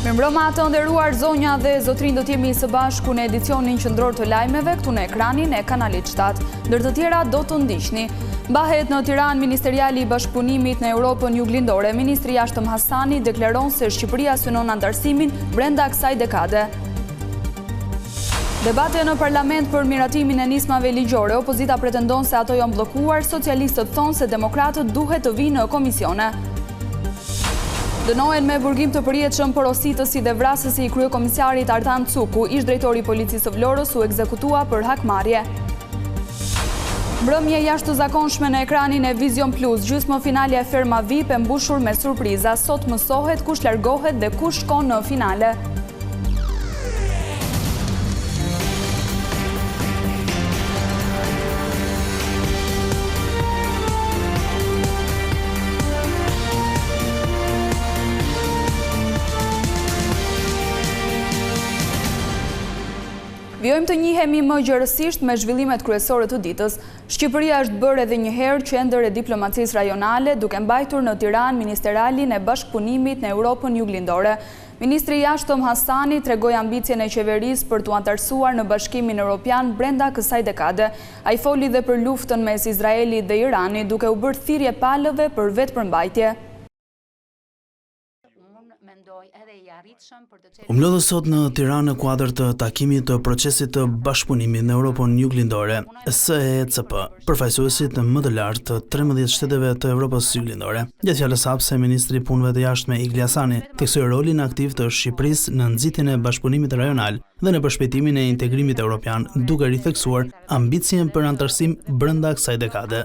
Mirëmbrëma të nderuar zonja dhe zotërinj do të jemi së bashku në edicionin qendror të lajmeve këtu në ekranin e kanalit 7. Ndër të tjera do të ndiqni. Mbahet në Tiranë Ministeriali i Bashkëpunimit në Europën Juglindore. Ministri i Jashtëm Hasani deklaron se Shqipëria synon anëtarësimin brenda kësaj dekade. Debate në parlament për miratimin e nismave ligjore, opozita pretendon se ato janë bllokuar, socialistët thonë se demokratët duhet të vijnë në komisione. Dënohen me burgim të përjetshëm porositësi dhe vrasësi i kryekomisarit Artan Cuku, ish-drejtori i policisë së Vlorës u ekzekutua për hakmarrje. Mbrëmje e jashtëzakonshme në ekranin e Vizion Plus, gjysmëfinalja e Ferma VIP e mbushur me surpriza, sot mësohet kush largohet dhe kush shkon në finale. Vijojmë të njihemi më gjerësisht me zhvillimet kryesore të ditës. Shqipëria është bërë edhe një herë qendër e diplomacisë rajonale, duke mbajtur në Tiranë Ministerialin e Bashkëpunimit në Europën Juglindore. Ministri i Jashtëm Hasani tregoi ambicien e qeverisë për t'u anëtarësuar në Bashkimin Europian brenda kësaj dekade. Ai foli dhe për luftën mes Izraelit dhe Iranit, duke u bërë thirrje palëve për vetëpërmbajtje. U mblodhën sot në Tiranë në kuadër të takimit të procesit të bashkëpunimit në Europën Juglindore, SEECP, përfaqësuesit më të lartë të 13 shteteve të Evropës Juglindore. Gjatë fjalës hapëse, ministri i Punëve të Jashtme Igli Hasani theksoi rolin aktiv të Shqipërisë në nxitjen e bashkëpunimit rajonal dhe në përshpejtimin e integrimit europian, duke ritheksuar ambicien për anëtarësim brenda kësaj dekade.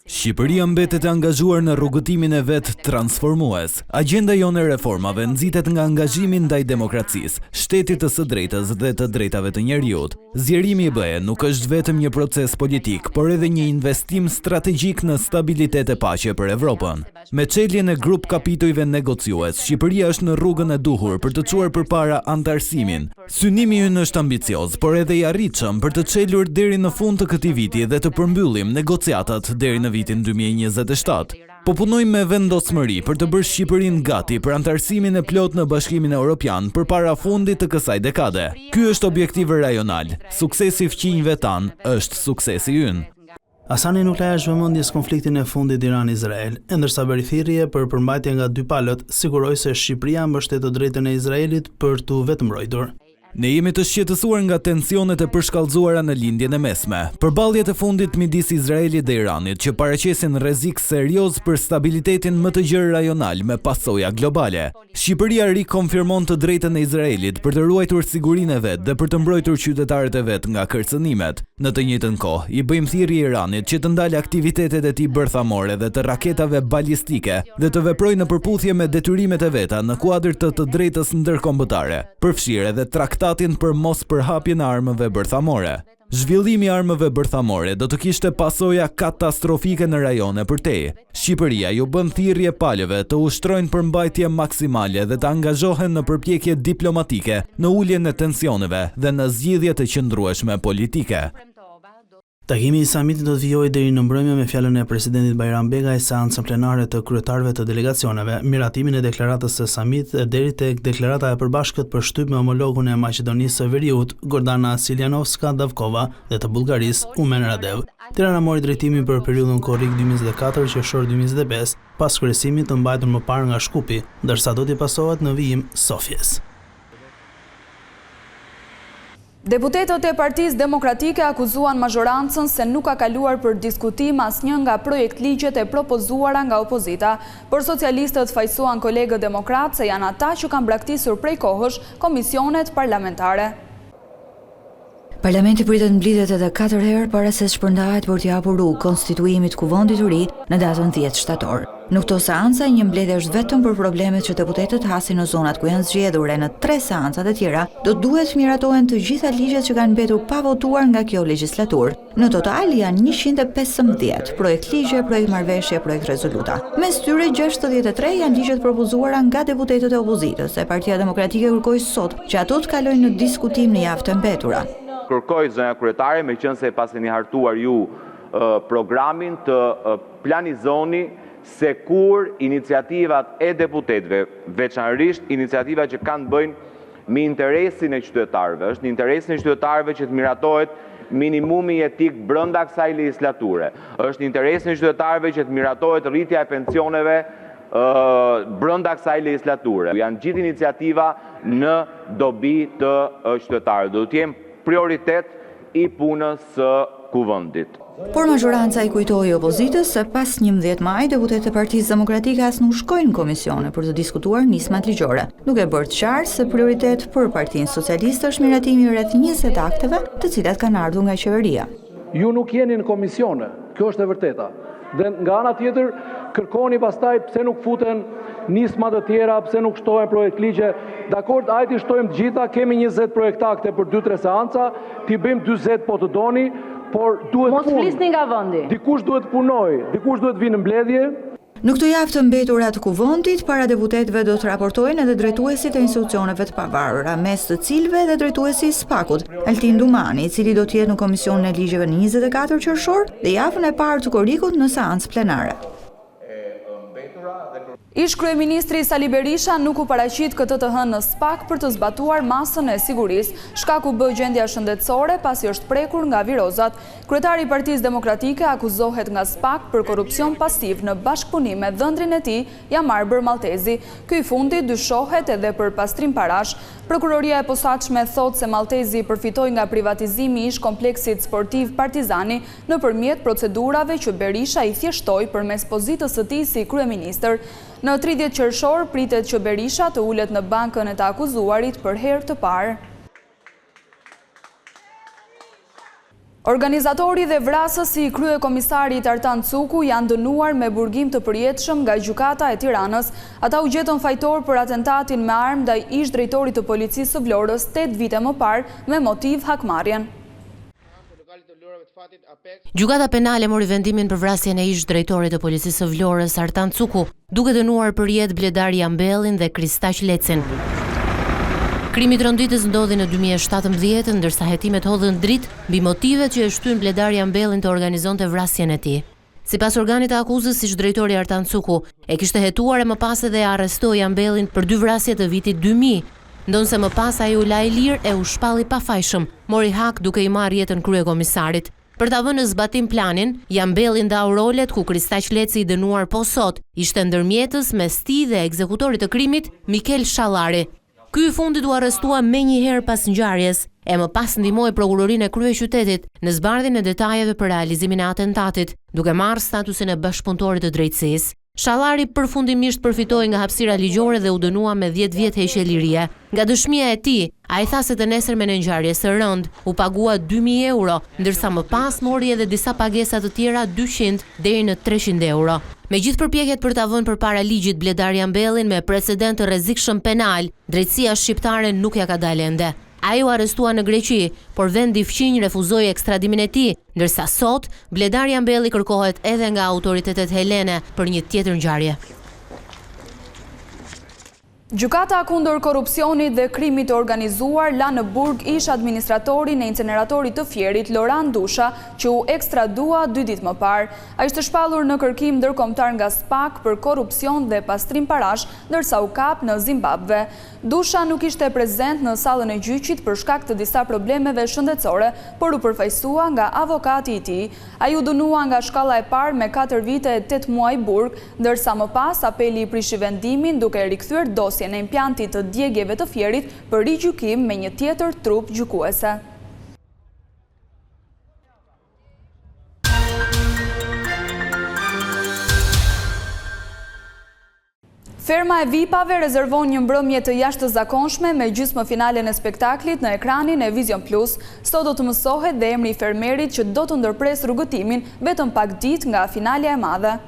Shqipëria mbetet e angazhuar në rrugëtimin e vet transformues. Agjenda jonë e reformave nxitet nga angazhimi ndaj demokracisë, shtetit të së drejtës dhe të drejtave të njeriut. Zgjerimi i BE nuk është vetëm një proces politik, por edhe një investim strategjik në stabilitet e paqe për Evropën. Me çeljen e grup kapitujve negociues, Shqipëria është në rrugën e duhur për të çuar përpara anëtarësimin. Synimi ynë është ambicioz, por edhe i arritshëm për të çelur deri në fund të këtij viti dhe të përmbyllim negociatat deri në vitin 2027. Po punojmë me vendosmëri për të bërë Shqipërinë gati për anëtarësimin e plotë në Bashkimin Europian përpara fundit të kësaj dekade. Ky është objektiv rajonal. Suksesi i fqinjëve tanë është suksesi ynë. Hasani nuk la jashtë vëmendjes konfliktin e fundit Iran-Izrael, e ndërsa bëri thirrje për përmbajtje nga dy palët, siguroi se Shqipëria mbështet të drejtën e Izraelit për t'u vetëmbrojtur. Ne jemi të shqetësuar nga tensionet e përshkallëzuara në Lindjen e Mesme. Përballjet e fundit midis Izraelit dhe Iranit që paraqesin rrezik serioz për stabilitetin më të gjerë rajonal me pasoja globale. Shqipëria rikonfirmon të drejtën e Izraelit për të ruajtur sigurinë e vet dhe për të mbrojtur qytetarët e vet nga kërcënimet. Në të njëjtën kohë, i bëjmë thirrje Iranit që të ndalë aktivitetet e tij bërthamore dhe të raketave balistike dhe të veprojë në përputhje me detyrimet e veta në kuadër të të drejtës ndërkombëtare. përfshirë edhe Traktatin për Mospërhapjen e Armëve Bërthamore. Zhvillimi i armëve bërthamore do të kishte pasoja katastrofike në rajon e përtej. Shqipëria ju bën thirrje palëve të ushtrojnë përmbajtje maksimale dhe të angazhohen në përpjekje diplomatike në uljen e tensioneve dhe në zgjidhje të qëndrueshme politike. Takimi i samitit do të vijojë deri në mbrëmje me fjalën e presidentit Bajram Begaj, seancën plenare të kryetarëve të delegacioneve, miratimin e deklaratës së samitit e deri tek deklarata e përbashkët për shtyp me homologun e Maqedonisë së Veriut, Gordana Siljanovska Davkova dhe të Bullgarisë, Rumen Radev. Tirana mori drejtimin për periudhën korrik 2024, qershor 2025, pas kryesimit të mbajtur më parë nga Shkupi, ndërsa do t'i pasohet në vijim Sofjes. Deputetët e Partisë Demokratike akuzuan mazhorancën se nuk ka kaluar për diskutim asnjë nga projektligjet e propozuara nga opozita. Por socialistët fajësuan kolegët demokratë se janë ata që kanë braktisur prej kohësh komisionet parlamentare. Parlamenti pritet të mblidhet edhe katër herë para se të shpërndahet për t'i hapur rrugë konstituimit të Kuvendit të ri në datën 10 shtator. Në këto seanca, një mbledhje është vetëm për problemet që deputetët hasin në zonat ku janë zgjedhur e në tre seancat e tjera do të duhet të miratohen të gjitha ligjet që kanë mbetur pa votuar nga kjo legjislaturë. Në total janë 115 projektligje, projektmarrëveshje, projektrezoluta. Mes tyre 63 janë ligje të propozuara nga deputetët e opozitës e Partia Demokratike kërkoi sot që ato të kalojnë në diskutim në javët e mbetura. Kërkoj, zonja kryetare, meqenëse e paskeni hartuar ju programin të planizoni. se kur iniciativat e deputetëve, veçanërisht iniciativat që kanë të bëjnë me interesin e qytetarëve, është në interesin e qytetarëve që të miratohet minimumi jetik brenda kësaj legjislature, është në interesin e qytetarëve që të miratohet rritja e pensioneve brenda kësaj legjislature. Janë gjithë iniciativa në dobi të qytetarëve. Do të jenë prioritet i punës së Kuvendit. Por mazhoranca i kujtoi opozitës se pas 11 majit deputetët e Partisë Demokratike as nuk shkojnë në komisione për të diskutuar nismat ligjore, duke bërë të qartë se prioritet për Partinë Socialiste është miratimi i rreth 20 akteve, të cilat kanë ardhur nga qeveria. Ju nuk jeni në komisione, kjo është e vërteta. Dhe nga ana tjetër kërkoni pastaj pse nuk futen nisma të tjera, pse nuk shtohen projektligje. Dakord, hajde t'i shtojmë të gjitha, kemi 20 projektakte për 2-3 seanca, t'i bëjmë 40 po të doni, por duhet punë. Mos flisni nga vendi. Dikush duhet të punojë, dikush duhet të vijë në mbledhje. Në këto javë të mbetura të Kuvendit, para deputetëve do të raportojnë edhe drejtuesit e institucioneve të pavarura, mes të cilëve edhe drejtuesi i SPAK-ut, Altin Dumani, i cili do të jetë në Komisionin e Ligjeve në 24 qershor dhe javën e parë të korrikut në seancë plenare. Ish-kryeministri Sali Berisha nuk u paraqit këtë të hënë në SPAK për të zbatuar masën e sigurisë. Shkak u bë gjendja shëndetësore pasi është prekur nga virozat. Kryetari i Partisë Demokratike akuzohet nga SPAK për korrupsion pasiv në bashkëpunim me dhëndrin e tij, Jamarbër Malltezi. Ky i fundit dyshohet edhe për pastrim parash. Prokuroria e Posaçme thotë se Malltezi përfitoi nga privatizimi i ish-kompleksit sportiv Partizani nëpërmjet procedurave që Berisha i thjeshtoi përmes pozitës së tij si kryeministër. Në 30 qershor pritet që Berisha të ulet në bankën e të akuzuarit për herë të parë. Organizatori dhe vrasësi i kryekomisarit Artan Cuku janë dënuar me burgim të përjetshëm nga Gjykata e Tiranës. Ata u gjetën fajtorë për atentatin me armë ndaj ish-drejtorit të Policisë së Vlorës tetë vite më parë me motiv hakmarrjen. Gjykata Penale mori vendimin për vrasjen e ish-drejtorit të Policisë së Vlorës, Artan Cuku, duke dënuar për jetë Bledar Jambellin dhe Kristaq Lecin. Krimi tronditës ndodhi në 2017, ndërsa hetimet hodhën dritë mbi motivet që e shtynë Bledar Jambellin të organizonte vrasjen e tij. Sipas organit të akuzës, ish-drejtori Artan Cuku, e kishte hetuar e më pas edhe e arrestoi Jambellin për dy vrasje të vitit 2000. Ndonëse më pas ai u la i lirë e u shpall i pafajshëm, mori hak duke i marrë jetën kryekomisarit. Për ta vënë në zbatim planin, Jambelli ndau rolet ku Kristaq Leci i dënuar po sot, ishte ndërmjetës mes tij dhe ekzekutorit të krimit, Mikel Shallari. Ky i fundit u arrestua menjëherë pas ngjarjes, e më pas ndihmoi prokurorinë e kryeqytetit në zbardhjen e detajeve për realizimin e atentatit, duke marrë statusin e bashkëpunëtorit të drejtësisë. Shallari përfundimisht përfitoi nga hapësira ligjore dhe u dënua me 10 vjet heqje lirie. Nga dëshmia e tij, ai tha se të nesërmen e ngjarjes së rëndë, u pagua 2000 euro, ndërsa më pas mori edhe disa pagesa të tjera 200 deri në 300 euro. Me gjithë përpjekjet për ta vënë përpara ligjit Bledar Jambellin me precedent të rrezikshëm penal, drejtësia shqiptare nuk ia ka dalë ende. Ai u arrestua në Greqi, por vendi fqinj refuzoi ekstradimin e tij, ndërsa sot, Bledar Jambelli kërkohet edhe nga autoritetet helene për një tjetër ngjarje. Gjykata kundër korrupsionit dhe krimit të organizuar la në burg ish-administratorin e inceneratorit të Fierit, Loran Dusha, që u ekstradua dy ditë më parë. Ai ishte shpallur në kërkim ndërkombëtar nga SPAK për korrupsion dhe pastrim parash, ndërsa u kap në Zimbabve. Dusha nuk ishte prezent në sallën e gjyqit për shkak të disa problemeve shëndetësore, por u përfaqësua nga avokati i tij. Ai u dënua nga shkalla e parë me katër vite e tetë muaj burg, ndërsa më pas apeli i prishi vendimin duke e rikthyer dosjen e impiantit të djegieve të Fierit për rigjykim me një tjetër trupë gjykuese. Ferma e Vipave rezervon një mbrëmje të jashtëzakonshme me gjysmëfinalen e spektaklit në ekranin e Vision Plus. Sot do të mësohet dhe emri i fermerit që do të ndërpresë rrugëtimin vetëm pak ditë nga finalja e madhe.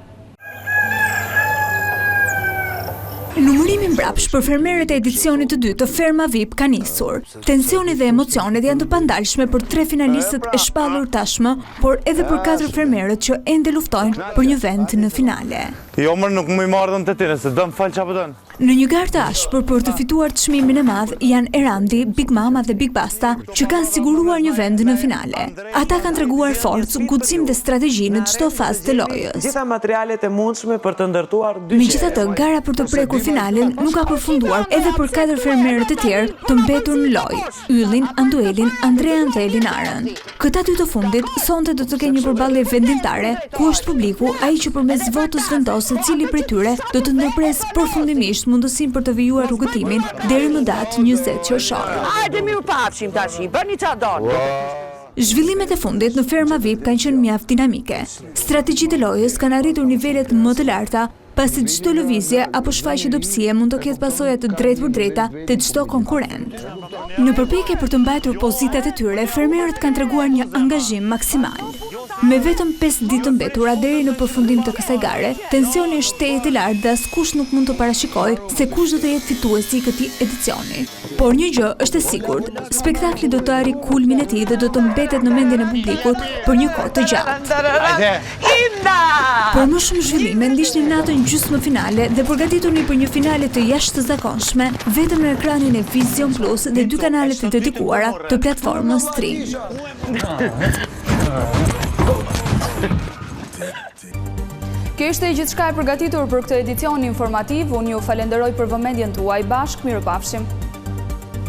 Numërimi mbrapsht për fermerët e edicionit të dytë të Ferma VIP ka nisur. Tensioni dhe emocionet janë të pandalshme për tre finalistët e shpallur tashmë, por edhe për katër fermerët që ende luftojnë për një vend në finale. Jo mër nuk muj me ardhë te ti, nëse don fal ça po don. Në një garë të ashpër për të fituar çmimin e madh janë Erandi, Big Mama dhe Big Basta, që kanë siguruar një vend në finale. Ata kanë treguar forcë, guxim dhe strategji në çdo fazë të lojës. Gjitha materialet e mundshme për të ndërtuar dy Megjithatë, gara për të prekur finalen nuk ka përfunduar edhe për katër fermerët e tjerë të mbetur në lojë, Yllin, Anduelin, Andrean dhe Elinarën. Këta dy të fundit, sonte do të kenë një përballje vendimtare, ku është publiku ai që përmes votës vendos se cili prej tyre do të ndërpresë përfundimisht mundësinë për të vijuar rrugëtimin deri më datë 20 qershor. Hajde mirupafshim tashi, bëni ça doni. Zhvillimet e fundit në Ferma VIP kanë qenë mjaft dinamike. Strategjitë e lojës kanë arritur nivelet më të larta, pasi çdo lëvizje apo shfaqje dobësie mund të ketë pasoja të drejtpërdrejta te çdo konkurrent. Në përpjekje për të mbajtur pozitat e tyre, fermerët kanë treguar një angazhim maksimal. Me vetëm 5 ditë të mbetura deri në përfundim të kësaj gare, tensioni është tejet i lartë dhe askush nuk mund të parashikojë se kush do të jetë fituesi i këtij edicioni. Por një gjë është e sigurt, spektakli do të arrijë kulmin e tij dhe do të mbetet në mendjen e publikut për një kohë të gjatë. Për më shumë zhvillime, ndiqni natën gjysmëfinale dhe përgatituni për një finale të jashtëzakonshme vetëm në ekranin e Vizion Plus dhe dy kanalet e dedikuara të platformës Trim. Kjo ishte gjithçka e përgatitur për këtë edicion informativ. Unë ju falenderoj për vëmendjen tuaj. Bashkë mirupafshim.